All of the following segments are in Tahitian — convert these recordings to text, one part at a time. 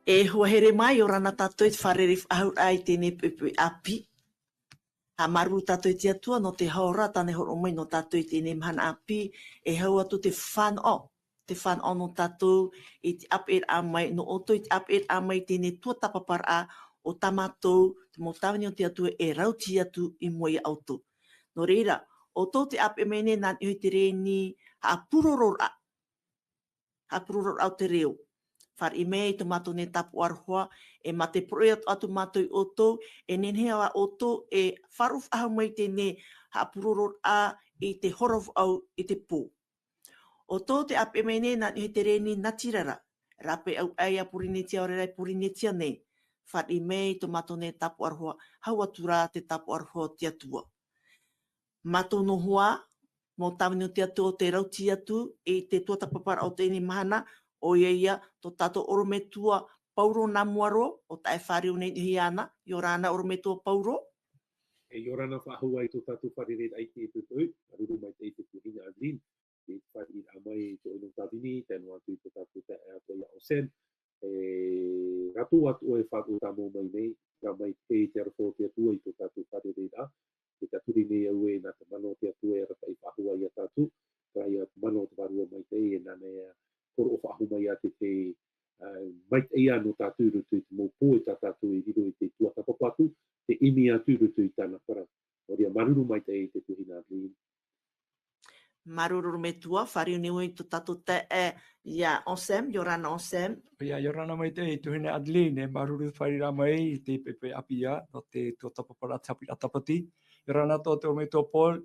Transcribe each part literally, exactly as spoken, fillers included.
E hoa here mai, ʻia ora na tātou i te fārerei faʻahou i teie nei poʻipoʻi ʻāpī. Haʻamāuruuru tātou i te Atua nō te hora tāna e hōroʻa mai nō tātou i teie nei mahana ʻāpī, e hau atu te fānaʻo, te fānaʻo nō tātou i te ʻāpeʻeraʻa mai, nō ʻoutou i te ʻāpeʻeraʻa mai i teie nei tuatāpaparaʻa o tā mātou, te mau tāvini o te Atua e rauti atu i mua ia ʻoutou. Nō reira, ʻoutou tē ʻāpeʻe mai nei nā niʻa i te reni haʻapurororaʻa, haʻapurororaʻa o te reo. Fāriʻi mai tō mātou nei tāpaʻo aroha, e mā te poroʻi atu, atu mātou ia ʻoutou, e nehenehe ā ʻoutou e faʻaroʻo faʻahou mai i teie nei haʻapurororaʻa i te hora vaʻu i te pō. ʻOutou tē ʻāpeʻe mai nei nā niʻa i te reni natirara, rāpae ʻau ʻai a Pōrīnetia, ʻaore rā e Pōrīnetia nei. Fāriʻi mai tō mātou nei tāpaʻo aroha, hau atu rā te tāpaʻo aroha o te Atua. Mātou noa hoʻi, mau tāvini o te Atua tē rauti atu i te tuatāpaparaʻa o teie nei mahana, ʻoia ia tō tātou ʻorometua Pauro Namuaro, ʻo tae e fāriu nei i niʻa iāna. ʻIa ora na ʻorometua Pauro. E ʻia ora na faʻahou i tō tātou fārereiraʻa i teie poʻipoʻi, māuruuru maitaʻi i te tuahine Adeline, i te fāriʻiraʻa mai i tō ʻoe nō tāvini, tae noa atu i tō tātou taeaʻe atoʻa ia Osen, e, rātou atoʻa e faʻaroʻo tāmau mai nei, ʻia ora maitaʻi te aroha o te Atua i tō tātou fārereiraʻa, e tāturi nei au ē nā te mana o te Atua e arataʻi faʻahou ia tātou, terā ia te mana o te Vārua Maitaʻi, e nāna e hōroʻa faʻahou mai ia te, te, ā, maitaʻi ia nō tātou i roto i te mau pō e tā tātou e riro i te tuatāpapa atu, te ʻimi atu i roto i tāna parau. Nō reira, māuruuru maitaʻi i te tuahine Adeline. Māuruuru ʻorometua, fāriu nei vau i tō tātou taeaʻe ia Osen, ʻia ora na Osen. ʻOia, ʻia ora na maitaʻi tuahine Adeline, e māuruuru fārereiraʻa mai i te poʻipoʻi ʻāpī ā, nō te tuatāpaparaʻa te haʻapiʻiraʻa Tāpati. ʻIa ora na tō te ʻorometua Paul,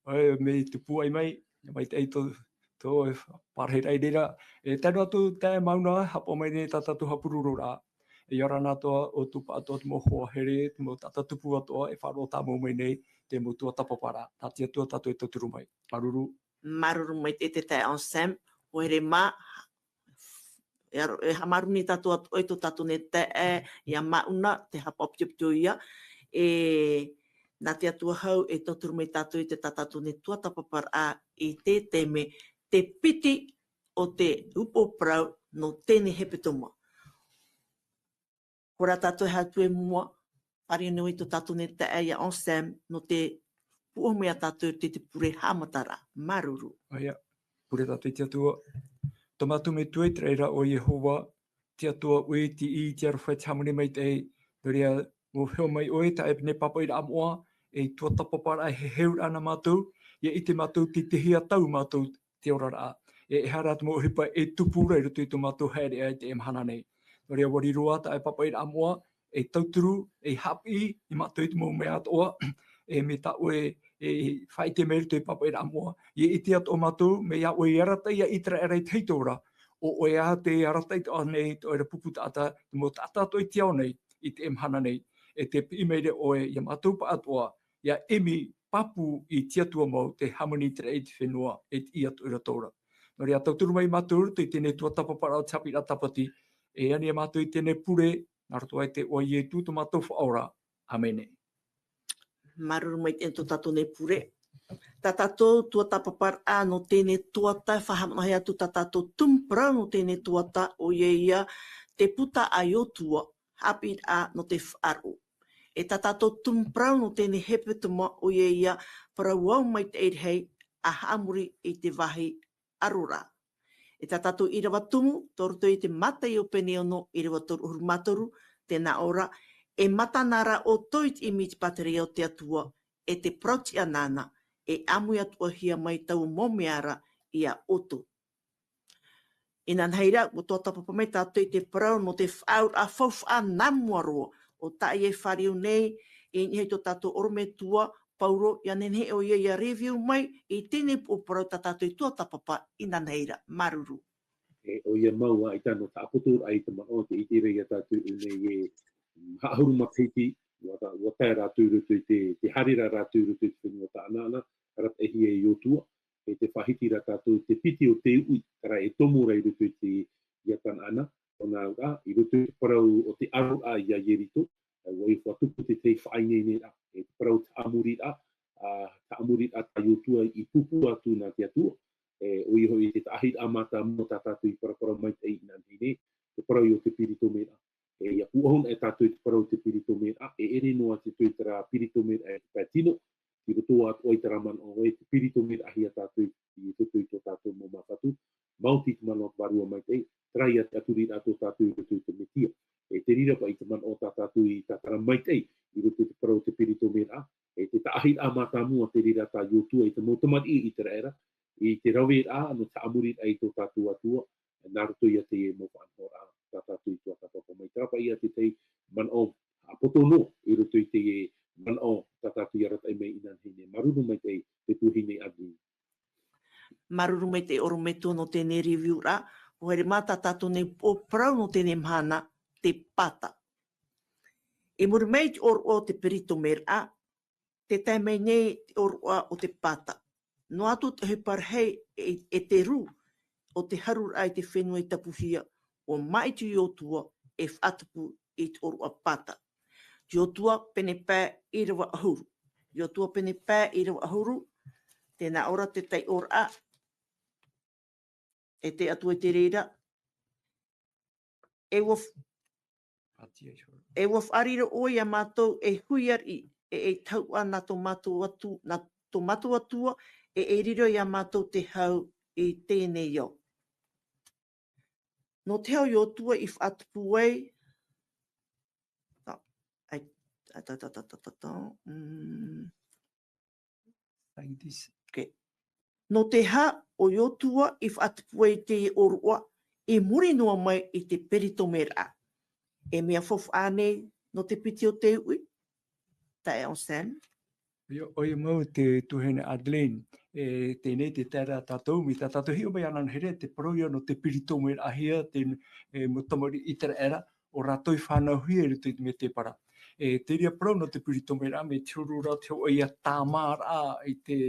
ʻoe, mai te pūai mai, maitaʻi tō, tō e pārahiraʻa i reira. E tae noa atu taeaʻe Mauna, haʻapaʻo mai nei tā tātou haʻapurororaʻa. E ʻia ora na atoʻa ʻoutou pāʻatoʻa te mau hoa here, te mau taʻata tupu atoʻa, e faʻaroʻo tāmau mai nei te mau tuatāpaparaʻa. Tā te Atua tātou e tauturu mai. Māuruuru. Māuruuru maitaʻi te taeaʻe Osen, hoa here mā, e aro-, e haʻamāuruuru nei tātou atoʻa i tō tātou nei taeaʻe ia Mauna, te haʻapaʻo pitopito ia, e nā te Atua hau e tauturu mai tātou i te tā tātou nei tuatāpaparaʻa i te taime, te piti o te upoʻo parau nō teie nei hepetoma. Hora tātou e haere atu i mua, fāriu nei vau i tō tātou nei taeaʻe ia Osen, nō te pūʻohu mai ia tātou i te, te pure haʻamataraʻa. Māuruuru. ʻOia, pure tātou i te Atua. Tō mātou Metua i te raʻi ra ʻo Iehova, te Atua ʻoe, te ʻī, te aroha, te hāmani maitaʻi. Nō reira, mōhio mai ʻoe, tā ʻoe nei pāpaʻiraʻa moʻa, ei tuatāpaparaʻa e heheuraʻa nā mātou, ʻia ʻite mātou te tahi ā tau mātou te oraraʻa. E, e aha rā te mau ʻohipa e tupu ra i roto i tō mātou haereʻa i teie mahana nei. Nō reira, ʻua riro ā tā ʻoe pāpaʻiraʻa moʻa, ei tauturu, ei haʻapiʻi ia mātou i te mau mea atoʻa, e mai tā ʻoe e faʻaʻite mai i roto i pāpaʻiraʻa moʻa. ʻIa ʻite atoʻa mātou, mea iā ʻoe e arataʻi ia ʻĪteraʻera i te hau ora. ʻO ʻoe ā tē arataʻi atoʻa nei i tō ʻoe ra pupu taʻata, te mau taʻata atoʻa i te ao nei, i teie mahana nei. E tē piʻi maira ʻoe ia mātou pāʻatoʻa, ʻia ʻimi pāpū i te Atua mau, te hāmani i te raʻi, i te fenua, e te ʻī atoʻa ra tō ra. Nō reira, tauturu mai mātou i roto i teie nei tuatāpaparaʻa o te haʻapiʻiraʻa Tāpati, e ani ia mātou i teie nei pure, nā roto aʻe i te iʻoa o Ietu tō mātou Faʻaora. ʻĀmene. Māuruuru maitaʻi tō tātou nei pure. Tā tātou tuatāpaparaʻa nō teie nei tuata, e faʻahaʻamanaʻo atu tā tātou tumu parau nō teie nei tuata, ʻoia ia te puta a Iosua, haʻapiʻiraʻa nō te faʻaroʻo. E tā tātou tumu parau nō teie nei hepetoma, ʻoia ia parau au maitaʻi rahi, a haʻamori i te vāhi ʻaroraʻa. E tā tātou ʻīrava tumu, tō roto i te Mataio pene ono, ʻīrava toru ʻahuru mā toru, tē nā ʻō ra, e mata na rā ʻoutou i te ʻimi i te pātireia o te Atua, e te parau tiʻa nāna, e ʻāmui atoʻahia mai taua mau mea ra ia ʻoutou. Inanahi ra, ʻua tuatāpapa mai tātou i te parau nō te faʻaauraʻa faufaʻa nā mua roa, ʻo tā ʻoe e fāriu nei, i niʻa i tō tātou ʻorometua, Pauro, ʻia nehenehe ʻoia ʻia review mai i teie nei upoʻo parau tā tātou i tuatāpapa inanahi ra. Māuruuru. E, ʻoia mau ā, ʻaita nō te haʻapotoraʻa i te manaʻo, tē ʻite ra ia tātou i ʻō nei e, mm, haʻahuru matahiti, ʻua ta-, ʻua tae rātou i roto i te, tē haere ra rātou i roto i te fenua Taʻanaana, arataʻihia e Iosua, e tē faʻahiti ra tātou te piti o te uʻi, terā e tomo ra i roto i te, ia Taʻanaana, ʻo nā ʻō ra, i roto i te parau o te ʻaroraʻa ia Ieriko, ʻua ʻohipa tupu te tahi faʻaineineraʻa, e te parau o te haʻamoriraʻa, ā, te haʻamoriraʻa tā Iosua i pūpū atu nā te Atua, e, ʻoia hoʻi te taʻahiraʻa mātāmua tā tātou i paraparau maitaʻi inanahi nei, te parau o te piritomeraʻa. E, ʻia pūʻohu noa tātou i te parau o te piritomeraʻa, e ʻere noa te toi terā piritomeraʻa i te pae tino, i roto atoʻa i terā manaʻo, e te piritomeraʻahia tātou i, i roto i tō tātou mau māfatu, maoti te manaʻo vārua maitaʻi, terā ïa te ʻaturiraʻa tō tātou i roto i te Mesia. E te reira paʻi te manaʻo tā tātou i tātara maitaʻi, i roto i te parau o te piritomeraʻa, e te taʻahiraʻa mātāmua te reira tā Iotua i te mau tamariʻi ʻĪteraʻera, i te raveraʻa, nō te haʻamoriraʻa i tō tātou Atua, nā roto ia teie mau faʻanahoraʻa, tā tātou i tuatāpapa mai. Terā paʻi ïa te tahi manaʻo, ʻa poto noa, i roto i teie manaʻo, tā tātou i arataʻi mai inanahi nei. Māuruuru maitaʻi, te tuahine Adeline. Māuruuru maitaʻi ʻorometua nō teie review ra, ʻua haere mai tā tātou nei upoʻo parau nō teie mahana, te pata. I muri mai i te ʻōroʻa o te piritomeraʻa, tē tae mai nei te ʻōroʻa o te pata. Noa atu te ʻohipa rahi e, e te rū o te haruraʻa i te fenua i tapuhia, ʻua māʻiti Iotua e faʻatupu i te ʻōroʻa pata. Iotua pene pae ʻīrava ʻahuru. Iotua pene pae ʻīrava ʻahuru, tē nā ʻō ra te taiʻoraʻa, e te Atua i te reira, e ʻua f-, e ʻua faʻariro ʻoe iā mātou ei hui ariʻi, e ei tahuʻa nā tō mātou Atu-, nā tō mātou Atua, e ei riro iā mātou te hau i teie nei ao. Nō te hau Iotua i faʻatupu ai, tā, ai, tā, tā, mm. Like this. Okay. Nō te aha ʻo Iotua i faʻatupu ai teie ʻōroʻa i muri noa mai i te piritomeraʻa? E mea faufaʻa ānei nō te piti o te uʻi? Taeaʻe Sam. ʻOia, ʻoia mau te tuahine Adeline, e, teie nei te tae ra tātou, mai tā tātou i hiʻo mai ananahi ra, te parau ïa nō te piritomeraʻahia, te, e, mau tamariʻi ʻĪteraʻera, ʻo rātou i fānauhia i roto i te mētēpara. E, te reira parau nō te piritomeraʻa, mai te huru ra te hōʻē ïa tāmāraʻa i te,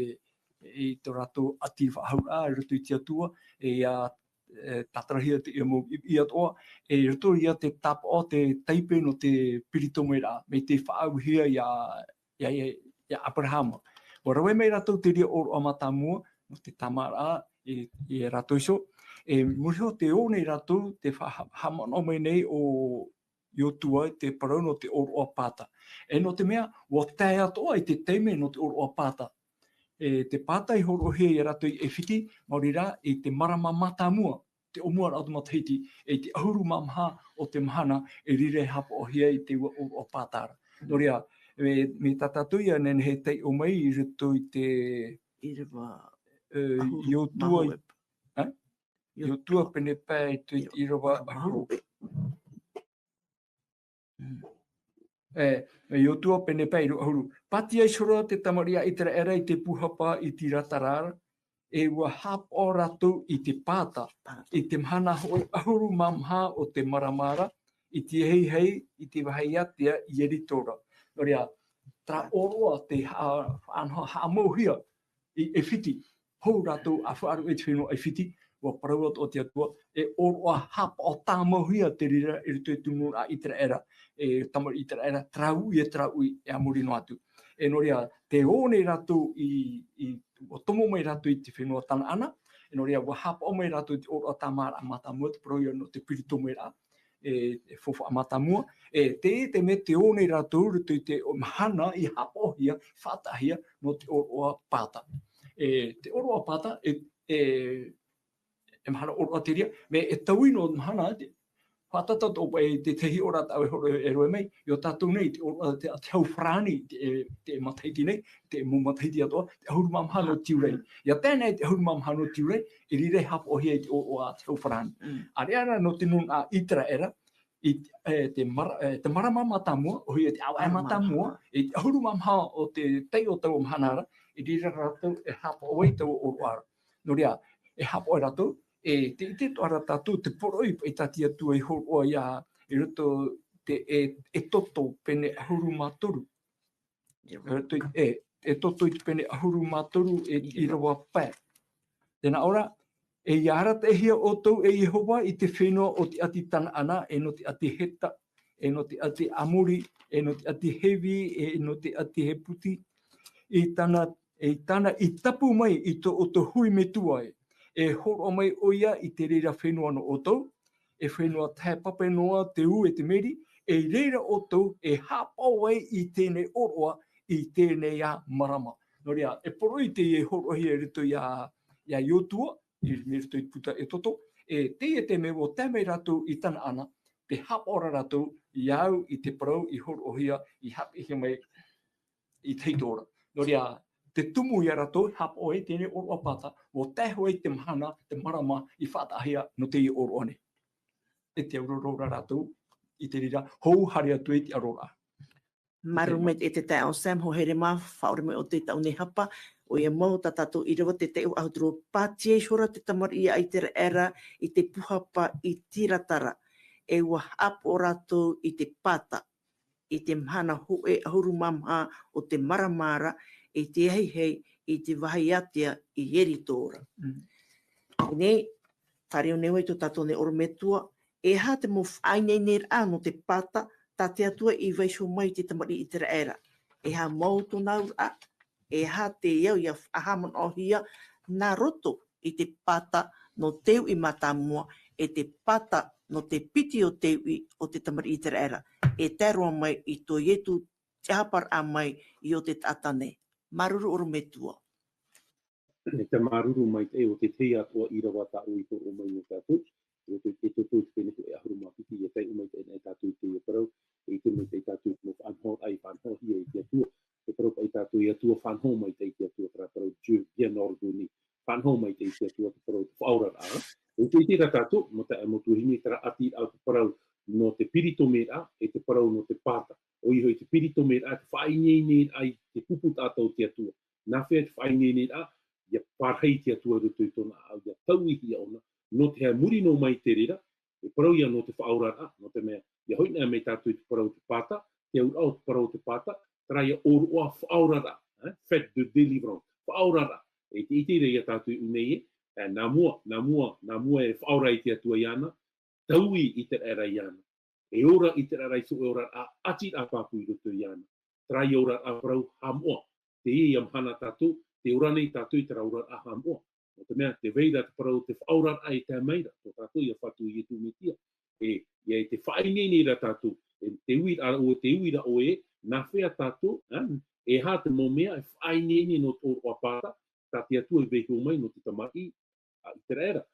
i tō rātou ʻati faʻahou ra, i roto i te Atua, e, ʻia, e, tātarahia teie mau ʻiviʻi atoʻa, e, i roto ïa te tāpaʻo, te taipe nō te piritomeraʻa, mai tei faʻaauhia iā, iā, iā, iā Aperahama. ʻUa rave mai rātou te reira ʻōroʻa mātāmua, nō te tāmāraʻa, i, i rātou iho. E, muri iho tē ō nei rātou, tē fa-, haʻamanaʻo mai nei ʻo Iotua i te parau nō te ʻōroʻa pata. E nō te mea, ʻua tae atoʻa i te taime nō te ʻōroʻa pata. E, te pata i hōroʻahia iā rātou i ʻAifiti, maori rā, i te marama mātāmua, te ʻōmuaraʻa o te matahiti, e te ʻahuru mā maha o te mahana, e riro e haʻapaʻohia i te ʻua ʻōroʻa pata ra. Nō reira, e, mai tā tātou ïa nehenehe e taiʻo mai i roto i te ʻīrava, e, ʻahuru mā hōʻē. Iotua i, e? Iotua pene pae i te ʻīrava ʻahuru. Mm. E, Iotua pene pae ʻīrava ʻahuru. Pātia iho ra te tamariʻi a ʻĪteraʻera i te pūhapa i Tiratara, e ʻua haʻapaʻo rātou i te pata, i te mahana hōʻē ʻahuru mā maha o te marama ra, i te ahiahi, i te vāhi ātea i Ieriko ra. Nō reira, terā ʻōroʻa tei ha-, ha-, haʻamauhia i ʻAifiti, hou rātou ʻa faʻaruʻe i te fenua ʻAifiti, ʻua parau atoʻa te Atua, e ʻōroʻa haʻapaʻo tāmauhia te reira i roto i te nunaʻa ʻĪteraʻera, e tamariʻi ʻĪteraʻera, terā uʻi e terā uʻi e a muri noa atu. E nō reira, tē ō nei rātou i, i, ʻua tomo mai rātou i te fenua Tanaana, e nō reira, ʻua haʻapaʻo mai rātou i te ʻōroʻa tāmāraʻa mātāmua, te parau ïa nō te piritomeraʻa, e, e faufaʻa mātāmua, e, te, te mea tē ō nei rātou i roto i te mahana i haʻapaʻohia, faʻataʻahia, nō te ʻōroʻa pata. E, te ʻōroʻa pata, e, e, e mahana ʻōroʻa te reira, mea e taui noa mahana, te, faʻatata atoʻa paʻi te tahi ʻōroʻa tāʻu e hōroʻa e rave mai, i ō tātou nei, te ʻōroʻa te, te hau farāni, te, te matahiti nei, te mau matahiti atoʻa, te ʻahuru mā maha nō Tiurai. ʻIa tae nei te ʻahuru mā maha nō Tiurai, e riro e haʻapaʻohia i te ʻōroʻa te hau farāni. Mm. ʻĀreʻa rā nō te nunaʻa ʻĪteraʻera, i, e, te mara-, e, te marama mātāmua, ʻoia te ʻāvaʻe mātāmua, i te ʻahuru mā maha o te tahi o taua mahana ra, i reira rātou e haʻapaʻo ai taua ʻōroʻa ra. Nō reira, e haʻapaʻo rātou, e te ʻite atoʻa ra tātou te poroʻi paʻi tā te Atua i hōroʻa iā, i roto te, e, Exodo pene ʻahuru mā toru. E, e, Exodo i te pene ʻahuru mā toru, e, ʻīrava pae. Tē nā ʻō ra, e ʻia arataʻihia ʻoutou e Iehova i te fenua o te ʻāti Tanaana, e nō te ʻāti Heta, e nō te ʻāti Amori, e nō te ʻāti Hivi, e nō te ʻāti Hebusi, i tāna, i tāna i tapu mai i tō ʻoutou hui metua ē, e hōroʻa mai ʻoia i te reira fenua nō ʻoutou, e fenua tahe pape noa te ū e te meri, e reira ʻoutou e haʻapaʻo ai i teie ʻōroʻa, i teie marama. Nō reira, e poroʻi teie hōroʻahia i roto iā, iā Iosua, i, i roto i te puta Exodo, e teie te mea ʻua tae mai rātou i Kanaana, tē haʻapaʻo ra rātou iāʻu i te parau i hōroʻahia, i haʻapiʻihia mai i te hītori. Nō reira, te tumu ia rātou, haʻapaʻo ai teie ʻōroʻa pāta, ʻua tae hoʻi te mahana, te marama i faʻataʻahia nō teie ʻōroʻa nei. E te auraro ra rātou i te reira, hou haere atu i te aroraʻa. Māuruuru maitaʻi e te taeaʻe Sam, hoa here mā, faʻaʻore mai ʻoutou i tāʻu nei hapa, ʻoia mau tā tātou ʻīrava te tahi ʻahuru mā pae, pātia ihora te tamariʻi a Iseraela i te pūhapa i Tigilata-pilesa, e ʻua haʻapaʻo rātou i te pāta, i te mahana hōʻē ʻahuru mā maha o te marama ra, i te ahiahi i te vāhi ātea i Ieriko ra. Mm. Nei, fāriu nei vau i tō tātou nei ʻorometua, e aha te mau faʻaineineraʻa nō te pāta, tā te Atua i vaiiho mai i te tamariʻi Iseraela? E aha mau tōna auraʻa? E aha te au ia faʻahaʻamanaʻohia nā roto i te pāta nō te uʻi mātāmua, e te pāta nō te piti o te uʻi o te tamariʻi Iseraela, e tae roa mai i tō Iesu te ʻāparaʻa mai i ō te taʻata nei. Māuruuru ʻorometua. E te māuruuru maitaʻi, ʻo te tahi atoʻa ʻīrava tā ʻoe i hōroʻa mai nō tātou, ʻo te, Exodo i te pene hōʻē ʻahuru mā piti, ʻia taiʻo maitaʻi na tātou i teie parau, e ʻite maitaʻi tātou i te mau faʻanahoraʻa i faʻanahohia e te Atua, te parau paʻi tātou, e Atua faʻanaho maitaʻi te Atua, terā parau Dieu bien ordonné, faʻanaho maitaʻi te Atua, te parau te faʻaoraraʻa. E ʻite, ʻite ra tātou, mau taeaʻe, mau tuahine, terā ʻati ra te parau nō te piritomeraʻa, e te parau nō te pāta. ʻOia hoʻi te piritomeraʻa, te faʻaineineraʻa i te pupu taʻata o te Atua. Nā hea te faʻaineineraʻa? ʻIa parahi te Atua i roto i tōna ʻāʻau, ʻia tauihia ʻōna, nō te aha? Muri noa mai i te reira, e parau ia nō te faʻaoraraʻa, nō te mea, ʻia hoʻi na mai tātou i te parau te pāta, te auraʻa o te parau te pāta, terā ia ʻōroʻa faʻaoraraʻa, eh, fête de délivrance, faʻaoraraʻa. E te ʻite ra ia tātou i ʻō nei ē, eh, nā mua, nā mua, nā mua e faʻaora ai te Atua iāna, taui Iseraela iāna. E ora Iseraela i te hōʻē oraraʻa ʻati ra pāpū i roto iāna. Terā ia oraraʻa parau haʻamoʻa. Teie ia mahana tātou, tē ora nei tātou i terā oraraʻa haʻamoʻa. Nō te mea, tē vai ra te parau te faʻaoraraʻa e tae mai ra, tō tātou ia Fatu Iesu Mesia. E, ʻia, e te faʻaineine ra tātou, e te uiraʻa ʻoe, te uiraʻa ʻoe, nā hea tātou, eh, e aha te mau mea e faʻaineine nō te ʻōroʻa pāta, tā te Atua i vaiiho mai nō te tamariʻi a Iseraela.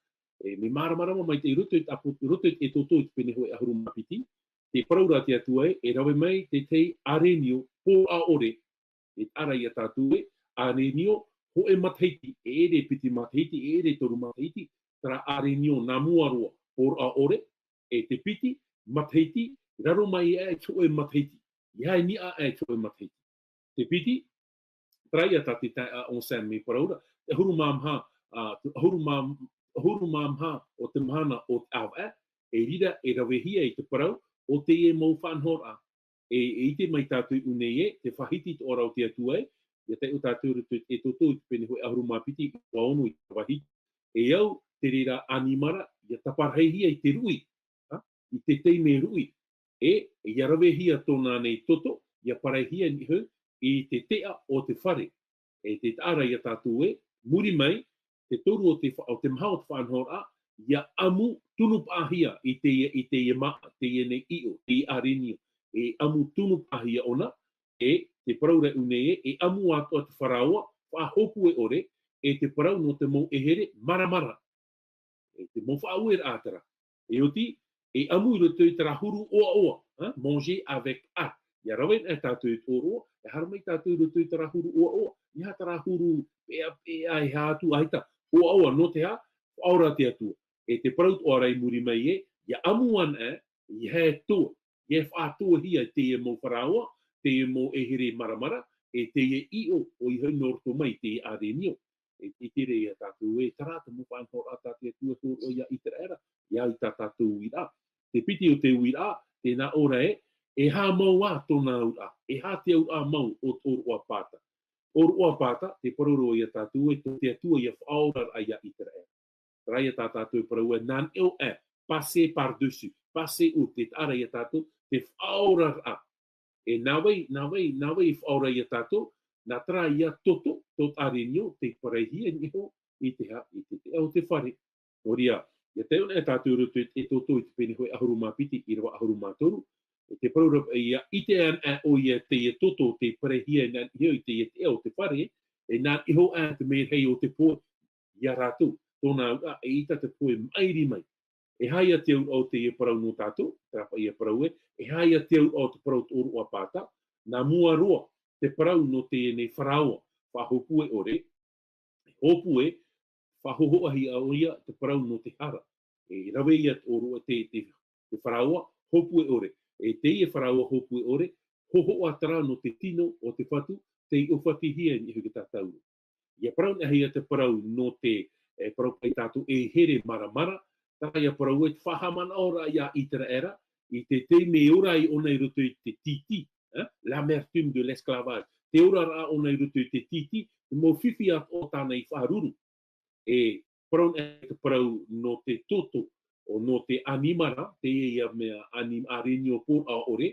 E, mea māramarama maitaʻi i roto i te ʻāpo-, i roto i te Exodo i te pene hōʻē ʻahuru mā piti, tē parau ra te Atua ē, e rave mai te tahi ʻarenio, pōraʻa ʻore, e taʻa ra ia tātou ē, ʻarenio, hōʻē matahiti, e ʻere piti matahiti, e ʻere toru matahiti, terā ʻarenio nā mua roa, pōraʻa ʻore, e te piti matahiti, raro mai aʻe i te hōʻē matahiti. ʻEiaha e niʻa aʻe i te hōʻē matahiti. Te piti, terā ia tā te taeaʻe Sam i parau ra, te ʻahuru mā maha, ā, te ʻahuru mā, ʻahuru mā maha o te mahana o te ʻāvaʻe, e reira e ravehia i te parau o teie mau faʻanahoraʻa. E, e ʻite mai tātou i ʻō nei ē, te faʻahiti atoʻa ra o te Atua ē, ʻia taiʻo tātou i roto i te Exodo i te pene hōʻē ʻahuru mā piti, ʻīrava ono i te faʻahiti. E au te reira ʻanimara, ʻia taparahihia i te ruʻi, ha? I te taime ruʻi. E, ʻia ravehia tōna nei toto, ʻia parahihia i niʻa iho i te teʻa o te fare. E tē taʻa ra ia tātou ē, muri mai, te toru o te fa-, o te maha o te faʻanahoraʻa, ʻia ʻamu tunupaʻahia i teie, i teie māʻa, teie nei ʻiʻo, teie ʻarenio. E ʻamu tunupaʻahia ʻōna, e te parau ra i ʻō nei ē, e ʻamu atoʻa te faraoa, faʻahōpue ʻore, e te parau nō te mau ʻehere maramara. E te mau faʻaueraʻa terā. E oti, e ʻamu i roto i terā huru ʻoaʻoa, hein, manger avec art. ʻIa rave na tātou i te ʻōroʻa, e haere mai tātou i roto i terā huru ʻoaʻoa. ʻEiaha terā huru peʻapeʻa e aha atu, ʻaita, ʻoaʻoa nō te aha, faʻaora te Atua. E te parau atoʻa ra i muri mai ē, ʻia ʻamu anaʻe, ʻeiaha e toa, ʻeiaha e faʻatoahia e teie mau faraoa, teie mau ʻehere maramara, e teie ʻiʻo, ʻoia hoʻi nō roto mai i teie ʻarenio. E, e ʻite ra ia tātou ē, terā te mau faʻanahoraʻa tā te Atua i hōroʻa ia Iseraela, ʻia, i tā tātou uiraʻa. Te piti o te uiraʻa, tē nā ʻō ra ē, e aha mau ā tōna auraʻa, e aha te auraʻa mau o te ʻōroʻa pāta. ʻŌroʻa pāta, tē parau ra ia tātou ē, tō te Atua ia faʻaoraraʻa ia Iseraela. Terā ia tā tātou e parau ē, nā niʻa iho ē, passer par-dessus, passer outre, tē taʻa ra ia tātou, te faʻaoraraʻa. E nā vai, nā vai, nā vai i faʻaora ia tātou, nā terā ia toto, tō te ʻarenio, tei parahihia i niʻa iho i te ha-, i te, te, o te fare. Nō reira, Ia taiʻo anaʻe tātou i roto i te Exodo i te pene hōʻē ʻahuru mā piti, ʻīrava ʻahuru mā toru, e te parau ra paʻi, ia ʻite anaʻe ʻoia i teie toto tei parehia e nā niʻa iho i teie teʻa o te fare, e nā niʻa iho ā te mea rahi o te pohe ia rātou. Tōna auraʻa, eʻita te pohe maʻiri mai. E aha ia te auraʻa o teie parau nō tātou, terā paʻi ia parau ē, e aha ia te auraʻa o te parau ʻōroʻa pāta? Nā mua roa, te parau nō teie nei faraoa, faʻahōpue ʻore, hōpue, faʻahōhoʻahia ʻoia te parau nō te hara. E rave ia te ʻōroʻa te, te, te faraoa hōpue ʻore. E teie faraoa hōpue ʻore, hōhoʻa terā nō te tino o te Fatu, tei ʻōfatihia i niʻa iho i te tātauro. Ia parau anaʻe ia te parau nō te, e, parau paʻi tātou e here maramara, terā ia parau ē te faʻahaʻamanaʻoraʻa ia ʻĪteraʻera, i te taime e ora ai ʻōna i roto i te tītī, hein, l'amertume de l'esclavage. Te oraraʻa ʻōna i roto i te tītī, te mau fifi atoʻa tāna i faʻaruru. E parau anaʻe te parau nō te toto, ʻo nō te ʻanimara, teie ia mea ʻani-, ʻārenio pōraʻa ʻore,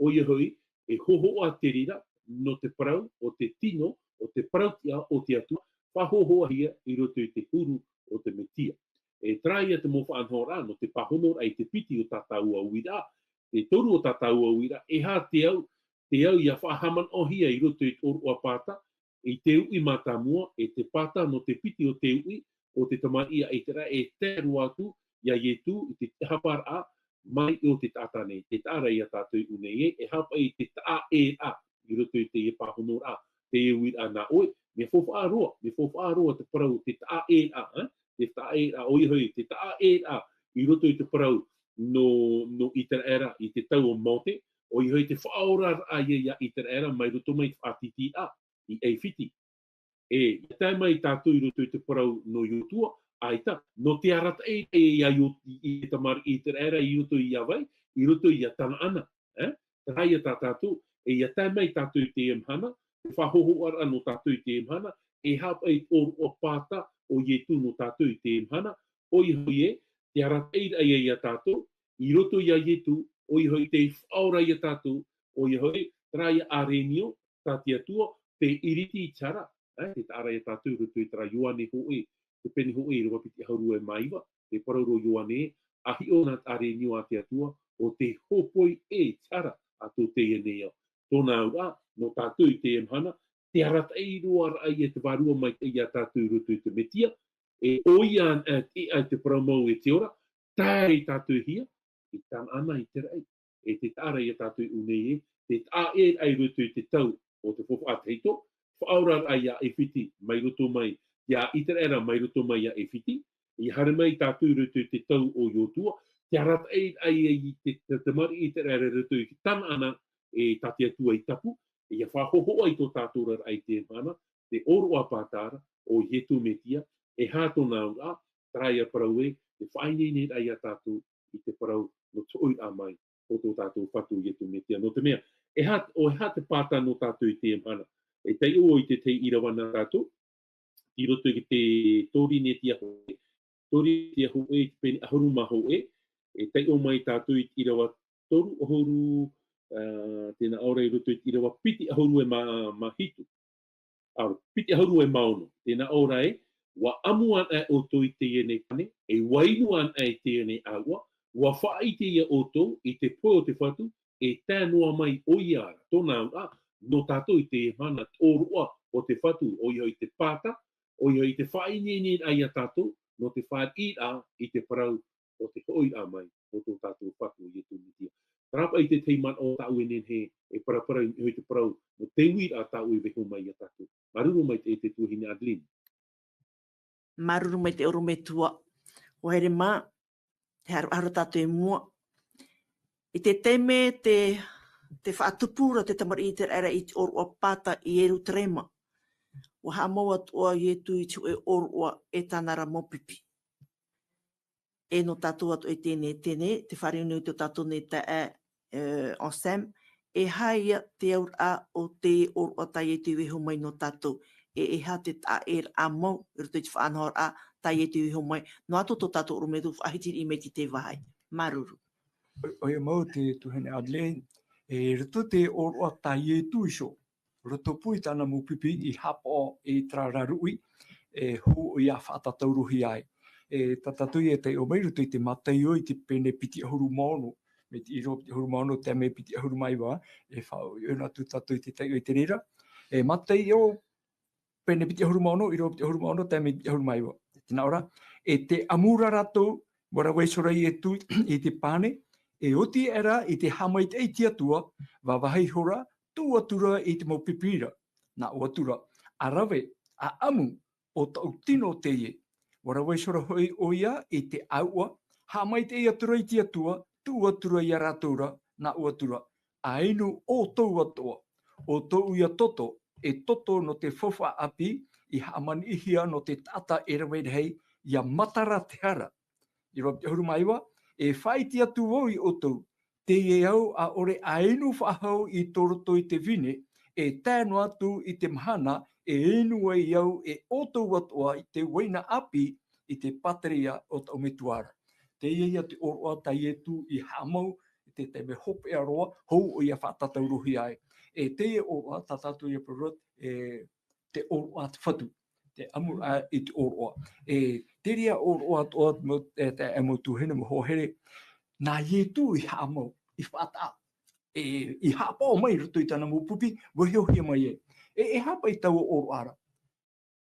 ʻoia hoʻi, e hōhoʻa te reira, nō te parau, ʻo te tino, ʻo te parau tiʻa o te Atua, faʻahōhoʻahia i roto i te huru o te Metia. E terā ia te mau faʻanahoraʻa, nō te pāhonoraʻa i te piti o tā tāua uiraʻa, te toru o tā tāua uiraʻa, e aha te au, te au ia faʻahaʻamanaʻohia i roto i te ʻōroʻa pāta, i te uʻi mātāmua, e te pāta nō te piti o te uʻi, o te tamariʻi a ʻĪteraʻera, e tae roa atu ia Ietu i te tiʻahaparaʻa mai o te taʻata nei. Te taʻa ra ia tātou i ʻō nei ē, e aha paʻi te taʻaʻēraʻa i roto i teie pāhonoraʻa, teie uiraʻa nā ʻoe, mea faufaʻa roa, mea faufaʻa roa te parau te taʻaʻēraʻa, hein? Te taʻaʻēraʻa, ʻoia hoʻi, te taʻaʻēraʻa i roto i te parau nō, nō ʻĪteraʻera i te tau o Mōte, ʻoia hoʻi te faʻaoraraʻa ia, ia ʻĪteraʻera mai roto mai te faʻatītīraʻa i ʻAifiti. E, ia tae mai tātou i roto i te parau nō Iotua, ʻaita, nō te arataʻi ia Io-, i, i te tamariʻi ʻĪteraʻera i roto ia vai, i roto ia Tanaana, eh? Terā ia tā tātou, e ia tae mai tātou i teie mahana, te faʻahōhoʻaraʻa nō tātou i teie mahana, e aha paʻi te ʻōroʻa pāta o Ietu nō tātou i teie mahana, ʻoia hoʻi ē, te arataʻiraʻa ia, ia tātou, i roto ia Ietu, ʻoia hoʻi tei faʻaora ia tātou, ʻoia hoʻi, terā ia ʻārenio, tā te Atua, te iriti i te hara, eh, te taʻa ra ia tātou i roto i terā Ioane hōʻē, te pene hōʻē ʻīrava piti ʻahuru e mā iva, te parau ra Ioane, ʻa hiʻo na te ʻārenio a te Atua, ʻo tē hōpoi ʻē i te hara a tō teie nei ao. Tōna auraʻa, nō tātou i teie mahana, te arataʻi roa raʻa ia te Vārua Maitaʻi ia tātou i roto i te Metia, e ʻoia anaʻe te, ʻaita te parau mau e te ora, tae tātou hia, i Tanaana i te raʻi. E te taʻa ra ia tātou i ʻō nei ē, te taʻaʻēraʻa i roto i te tau o te faufaʻa tahito, faʻaoraraʻa ia ʻAifiti mai roto mai, ia ʻĪteraʻera mai roto mai ia ʻAifiti, ia haere mai tātou i roto i te tau o Iotua, te arataʻiraʻa ia i te, te, te tamariʻi ʻĪteraʻera i roto i Tanaana, e tā te Atua i tapu, ia faʻahōhoʻa i tō tātou oraraʻa i teie mahana, te ʻōroʻa pāta ra, ʻo Ietu Metia, e aha tōna auraʻa, terā ia parau ē, te faʻaineineraʻa ia tātou i te parau nō te hoʻiraʻa mai o tō tātou Fatu Ietu Metia. Nō te mea, e aha, ʻo e aha te pāta nō tātou i teie mahana? E taiʻo i te tahi ʻīrava nā tātou, i roto i te Torinetia hōʻē, Torinetia hōʻē, i te pene ʻahuru mā hōʻē, e taiʻo mai tātou i te ʻīrava toru ʻahuru, ā, tē nā ʻō ra i roto i te ʻīrava piti ʻahuru e mā, mā hitu. ʻĀ, piti ʻahuru e mā ono, tē nā ʻō ra ē, ʻua ʻamu anaʻe ʻoutou i teie nei pane, e ʻua inu anaʻe i teie nei ʻāuʻa, ʻua faʻaʻite ia ʻoutou i te pohe o te Fatu, e tae noa mai ʻoia ra. Tōna auraʻa, nō tātou i teie mahana, te ʻōroʻa o te Fatu, ʻoia hoʻi te pāta, ʻoia hoʻi te faʻaineineraʻa ia tātou, nō te fāriʻiraʻa i te parau o te hoʻiraʻa mai o tō tātou Fatu ʻo Ietu Metia. Terā paʻi te tahi manaʻo tāʻu e nehenehe e paraparau i niʻa i te parau, nō te uiraʻa tāʻu e vaiiho mai ia tātou. Māuruuru maitaʻi te tuahine Adeline. Māuruuru maitaʻi ʻorometua. ʻUa haere mā, te haru, haru tātou i mua. I te taime te, te faʻatupu ra te tamariʻi ʻĪteraʻera i te ʻōroʻa pāta i Ierutarema, ʻua haʻamau atoʻa Ietu i te hōʻē ʻōroʻa e tāna ra mau pipi. E nō tātou atoʻa i teie nei, teie nei, te fāriu nei i tō tātou nei taeaʻe, e, Anselme, e aha ia te auraʻa o te ʻōroʻa tā Ietu i vaiiho mai nō tātou, e, e aha te taʻaʻēraʻa mau i roto i te faʻanahoraʻa tā Ietu i vaiiho mai, noa atu tō tātou ʻorometua faʻahitiriʻi mai i te vāhi. Māuruuru. ʻO, ʻoia mau te tuahine Adeline, e roto te ʻōroʻa tā Ietu iho, roto pū i tāna mau pipi i haʻapaʻo i terā ra ruʻi, e hou ʻoia faʻatataurohia ai. E tā tātou ia e taiʻo mai i roto i te Mataio i te pene piti ʻahuru mā ono, mai te ʻīrava piti ʻahuru mā ono, tae mai piti ʻahuru mā iva, e faʻaʻohipa atu tātou i te taiʻo i te reira. E Mataio, pene piti ʻahuru mā ono, ʻīrava piti ʻahuru mā ono, tae mai piti ʻahuru mā iva. Tē nā ʻō ra, e tē ʻamu ra rātou, ʻua rave iho ra Ietu i te pane, e oti aʻera i te haʻamaitaʻi i te Atua, vāvāhi iho ra, tuʻu atu ra i te mau pipi ra. Nā ʻō atu ra, ʻa rave, ʻa ʻamu, ʻo taʻu tino teie. ʻUa rave iho ra hoʻi ʻoia i te ʻāuʻa, haʻamaitaʻi atu ra i te Atua, tuʻu atu ra ia rātou ra, nā ʻō atu ra, ʻa inu ʻoutou atoʻa, ʻo tōʻu ia toto, e toto nō te faufaʻa ʻāpī, i haʻamaniʻihia nō te taʻata e rave rahi, ʻia matara te hara. ʻĪrava piti ʻahuru mā iva, e faʻaʻite atu vau ia ʻoutou, teie au ʻaʻore ʻa inu faʻahou i tō roto i te vine, e tae noa atu i te mahana, e inu ai au e ʻoutou atoʻa i te uaina ʻāpī, i te pātireia o taʻu Metua ra. Teie ia te ʻōroʻa tā Ietu i haʻamau, i te taime hopeʻa roa, hou ʻoia faʻatātaurohia ai. E teie ʻōroʻa tā tātou ia parau ra, e te ʻōroʻa a te Fatu. Te ʻamu ra i te ʻōroʻa. E te reira ʻōroʻa atoʻa, mau, e, te, e mau tuahine, mau hoa here, nā Ietu i haʻamau, i faʻataʻa, e, i haʻapaʻo mai i roto i tāna mau pipi, vaihohia mai ai. E, e aha paʻi taua ʻōroʻa ra?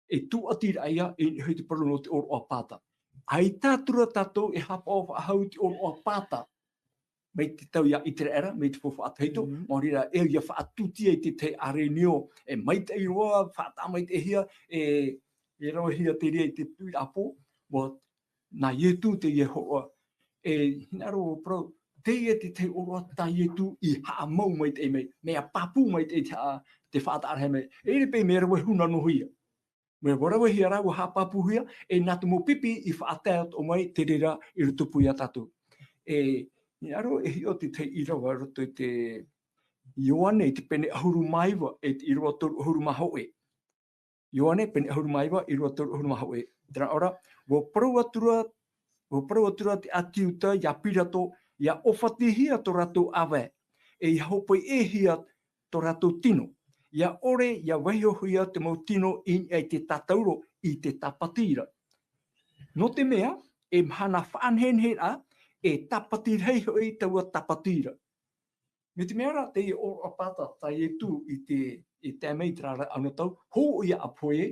E tūʻatiraʻa ia, e, e te parau nō te ʻōroʻa Pāta. ʻAita atu ra tātou e haʻapaʻo faʻahou i te ʻōroʻa Pāta. Mai te tau ia ʻĪteraʻera, mai te faufaʻa tahito, Mhm. nō reira, e ia faʻatūtia i te tahi ʻārenio, e maitaʻi roa, faʻataʻa maitaʻihia, e, e ravehia te reira i te tuiraʻa pō, ʻua, nā Ietu teie hōroʻa. E, hinaʻaro parau, teie te tahi ʻōroʻa tā Ietu i haʻamau maitaʻi mai, mea pāpū maitaʻi te ha-, te faʻataʻa rahi mai. E ʻere paʻi mea rave huna noa ia. Mea ʻua ravehia ra, ʻua haʻapāpūhia, e nā te mau pipi i faʻatae atoʻa mai te reira i rotopū ia tātou. E, hinaʻaro e hiʻo te tahi ʻīrava i roto i te Ioane i te pene ʻahuru mā iva, e te ʻīrava toru ʻahuru mā hōʻē. Ioane, pene ʻahuru mā iva, ʻīrava toru ʻahuru mā hōʻē. Tē nā ʻō ra, ʻua parau atu ra, ʻua parau atu ra te ʻāti Iuta ia Pirato, ʻia ʻōfatihia tō rātou ʻāvae, e ʻia hōpoiʻehia tō rātou tino. ʻAʻore ʻia vaihohia te mau tino i niʻa i te tātauro i te tāpati ra. Nō te mea, e mahana faʻanehenehe ra, e tāpati rahi hoʻi taua tāpati ra. Mai te mea ra, teie ʻōroʻa Pāta tā Ietu i te, i te taime i te rāraʻa nō tau, hou ʻoia ʻa pohe,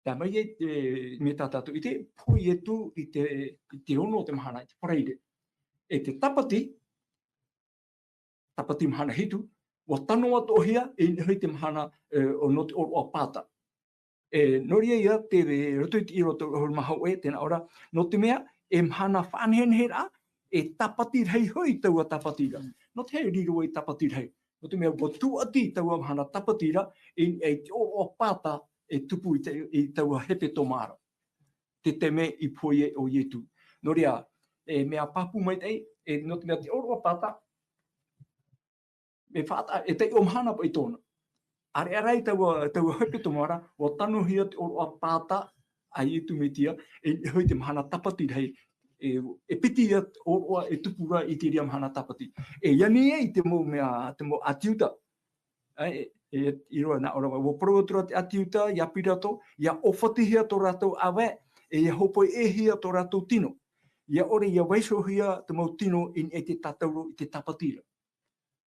tae mai e te, mai tā tātou ʻite, pohe Ietu i te, i te ono o te mahana, i te Paraire. E te tāpati, tāpati mahana hitu, ʻua tano atoʻahia, i niʻa i te mahana, e, o, nō te ʻōroʻa Pāta. E, nō reira ia, te, roto i te ʻīrava toru ʻahuru mā hōʻē, tē nā ʻō ra, nō te mea, e mahana faʻanehenehe ra, e tāpati rahi hoʻi taua tāpati ra. Mm. Nō te aha e riro ai tāpati rahi? Nō te mea, ʻua tūʻati taua mahana tāpati ra, i, i te ʻōroʻa Pāta e tupu i te, i taua hepetoma ra. Te taime i pohe ai ʻo Ietu. Nō reira, e mea pāpū maitaʻi, e nō te mea te ʻōroʻa Pāta, e faʻata-, e taiʻo mahana paʻi tōna. ʻAreʻa rā i taua, taua hepetoma ra, ʻua tanohia te ʻōroʻa Pāta a Ietu Metia, e, e hoʻi te mahana tāpati rahi, e, e piti ia ʻōroʻa e tupu ra i te reira mahana tāpati. E ani ai te mau mea, te mau ʻāti Iuta. E, e, e, i roa nā ʻō ra, ʻua parau atu ra te ʻāti Iuta, ia Pirato, ʻia ʻōfatihia tō rātou ʻāvae, e ʻia hōpoiʻehia tō rātou tino. ʻAʻore ʻia vaihohia te mau tino i niʻa i te tātauro i te tāpati ra.